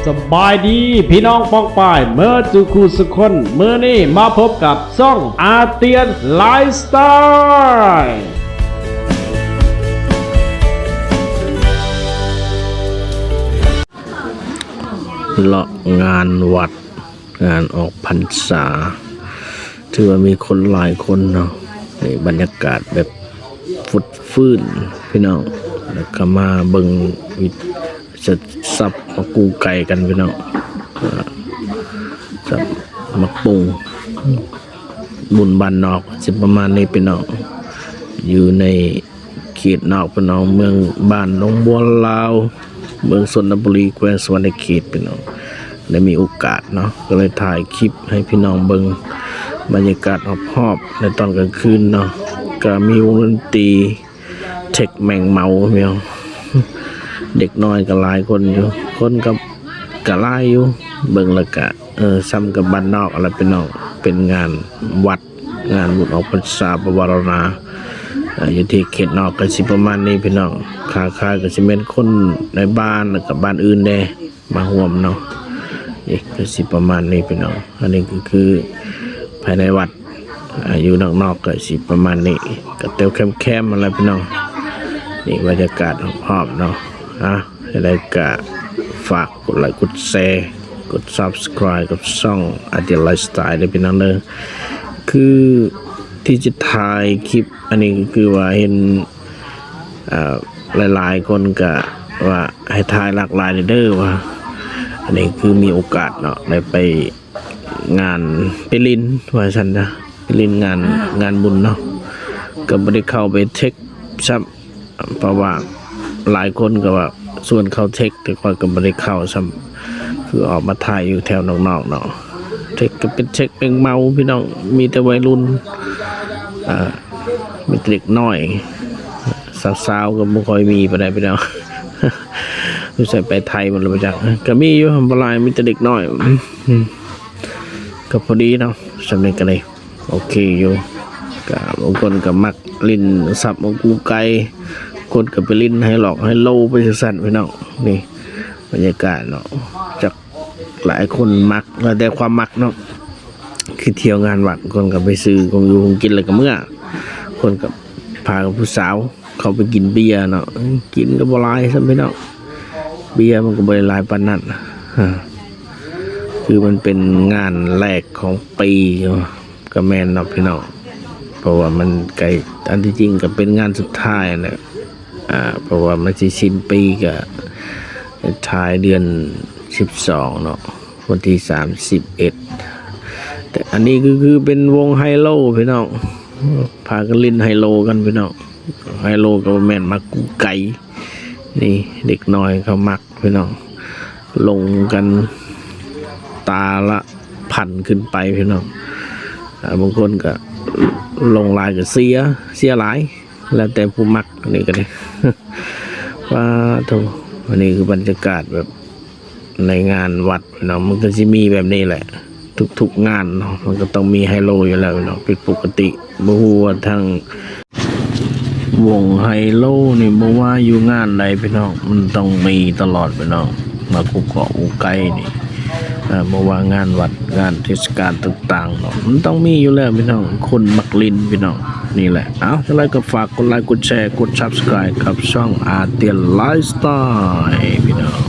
ສະບາຍດີພີ່ນ້ອງປ້ອງປາຍເໝິດສູ່ຄູ່ສູ່ຄົນ, ມື້ນີ້ມາພົບກັບຊ່ອງອາຕຽນໄລຟ໌ສະໄຕລ໌ ເລາະງານວັດ ງານອອກພັນສາ ຖືວ່າມີຄົນຫຼາຍຄົນເນາະ. ນີ້ບັນຍາກາດແບບຟົດຟື້ນພີ່ນ້ອງ, ແລ້ວກໍມາເບິ່ງວິ ສັບໝາກກູໄກ່ກັນພີ່ນ້ອງ. ເອີ ສັບໝາກປຸງ ບຸນບ້ານນອກ ຊິປະມານນີ້ພີ່ນ້ອງ. ຢູ່ໃນເຂດນອກພີ່ນ້ອງ, ເມືອງ ບ້ານໜອງບົວລາວ ເມືອງຊົນນະບູລີ ແຂວງສະຫວັນນະເຂດພີ່ນ້ອງ. ໄດ້ມີໂອກາດເນາະ ກໍເລີຍຖ່າຍຄລິບໃຫ້ພີ່ນ້ອງເບິ່ງບັນຍາກາດຮອບໆ ໃນຕອນກາງຄືນເນາະ. ກໍມີວົງດົນຕີ ເທັກແມງເມົາ ແມ່ນ ເດັກນ້ອຍກໍຫຼາຍຄົນຢູ່, ຄົນກໍ ກໍຫຼາຍຢູ່. ເບິ່ງແລ້ວກະ ເອີ ສ່ຳກັບບ້ານນອກຫັ້ນລະພີ່ນ້ອງ, ເປັນງານວັດ ງານບຸນອອກພັນສາປະວາລະນາ ເອີ ຢູ່ທີ່ເຂດນອກກໍຊິປະມານນີ້ພີ່ນ້ອງ. ຄ້າຂາຍກໍຊິແມ່ນຄົນໃນບ້ານ ແລ້ວກໍບ້ານອື່ນແດ່ ມາຮ່ວມເນາະ. ນີ້ກໍຊິປະມານນີ້ພີ່ນ້ອງ, ອັນນີ້ກໍຄືພາຍໃນວັດ ອາ ຢູ່ນອກໆ ກໍຊິປະມານນີ້, ກໍແຕ່ວແຄມໆ ຫັ້ນແຫຼະພີ່ນ້ອງ. ນີ້ບັນຍາກາດຮອບໆ ເນາະ. ອາ ຈັ່ງໃດກໍຝາກກົດໄລຄ໌ ກົດແຊ ກົດ Subscribe ກັບຊ່ອງ ອາຕຽນ Lifestyle ເດີພີ່ນ້ອງເດີ. ຄືທີ່ຈະຖ່າຍຄລິບອັນນີ້ ກໍຄືວ່າເຫັນ ເອີ ຫຼາຍໆຄົນກະວ່າໃຫ້ຖ່າຍຫຼາກຫຼາຍແດ່ເດີວ່າ. ອັນນີ້ຄືມີໂອກາດເນາະ ໄດ້ໄປງານ ໄປຫຼິ້ນວ່າຊັ້ນນະ, ໄປຫຼິ້ນງານ ງານບຸນເນາະ. ກໍບໍ່ໄດ້ເຂົ້າໄປເທັກຊ້ຳ ເພາະວ່າຫຼາຍຄົນກໍວ່າຊວນເຂົ້າເທັກ ແຕ່ຂ້ອຍກໍບໍ່ໄດ້ເຂົ້າຊ້ຳ, ຄືອອກມາຖ່າຍຢູ່ແຖວນອກໆ ເນາະ. ເທັກກໍເປັນເທັກແມງເມົາພີ່ນ້ອງ, ມີແຕ່ໄວລຸ້ນ ເອີ ມີແຕ່ເດັກນ້ອຍ, ສາວໆ ກໍບໍ່ຄ່ອຍມີປານໃດພີ່ນ້ອງ. ສົງໄສໄປໄທໝົດແລ້ວບໍ່ຈັກ. ກໍມີຢູ່ ບໍ່ຫຼາຍ ມີແຕ່ເດັກນ້ອຍ. ອືມ ກໍພໍດີເນາະ, ສ່ຳນີ້ກໍໄດ້ໂອເຄຢູ່. ກໍບາງຄົນກໍມັກຫຼິ້ນສັບໝາກກູໄກ່, ຄົນກໍໄປຫຼິ້ນໄຮລອກໄຮໂລໄປຈັ່ງຊັ້ນພີ່ນ້ອງ. ນີ້ບັນຍາກາດເນາະ, ຈັກ ຫຼາຍຄົນມັກ ແລ້ວແຕ່ຄວາມມັກເນາະ. ຄືທ່ຽວງານວັດ ຄົນກໍໄປຊື້ຂອງຢູ່ຂອງກິນ ແລ້ວກໍເມືອ, ຄົນກໍພາກັບຜູ້ສາວເຂົ້າໄປກິນເບຍເນາະ. ກິນກໍບໍ່ຫຼາຍຊ້ຳພີ່ນ້ອງ, ເບຍມັນກໍບໍ່ໄດ້ຫຼາຍປານນັ້ນ. ອາ ຄືມັນເປັນງານແລກຂອງປີ ກໍແມ່ນເນາະພີ່ນ້ອງ, ເພາະວ່າມັນໃກ້ ອັນທີ່ຈິງກໍເປັນງານສຸດທ້າຍແຫຼະ. ອາ ເພາະວ່າມັນຊິສິ້ນປີ ກະທ້າຍເດືອນສິບສອງເນາະ, ວັນທີສາມສິບເອັດ. ແຕ່ອັນນີ້ກໍຄືເປັນວົງໄຮໂລພີ່ນ້ອງ, ພາກັນຫຼິ້ນໄຮໂລກັນພີ່ນ້ອງ. ໄຮໂລກໍບໍ່ແມ່ນໝາກກູໄກ່, ນີ້ເດັກນ້ອຍເຂົາມັກພີ່ນ້ອງ, ລົງກັນຕາລະພັນຂຶ້ນໄປພີ່ນ້ອງ. ອາ ບາງຄົນກໍລົງຫຼາຍກໍເສຍ ເສຍຫຼາຍ ແລ້ວແຕ່ຜູ້ມັກ. ອັນນີ້ກໍໄດ້ ປາໂທ ອັນນີ້ຄືບັນຍາກາດແບບໃນງານວັດເນາະ, ມັນກໍຊິມີແບບນີ້ແຫຼະ ທຸກໆງານເນາະ, ມັນກໍຕ້ອງມີໄຮໂລຢູ່ແລ້ວເນາະ ເປັນປົກກະຕິ. ບໍ່ຮູ້ວ່າທາງວົງໄຮໂລນີ້ ບໍ່ວ່າຢູ່ງານໃດພີ່ນ້ອງ ມັນຕ້ອງມີຕະຫຼອດພີ່ນ້ອງ, ມາກູເກາະອູໄກນີ້. ເອີ ບໍ່ວ່າງານວັດ ງານເທດສະການຕ່າງໆເນາະ ມັນຕ້ອງມີຢູ່ແລ້ວພີ່ນ້ອງ, ຄົນມັກຫຼິ້ນພີ່ນ້ອງ. ນີ້ແຫຼະ ເອົາ ຈັ່ງໃດກໍຝາກກົດໄລຄ໌ ກົດແຊ ກົດ Subscribe ກັບຊ່ອງອາຕຽນໄລຟ໌ສະໄຕລ໌ພີ່ນ້ອງ.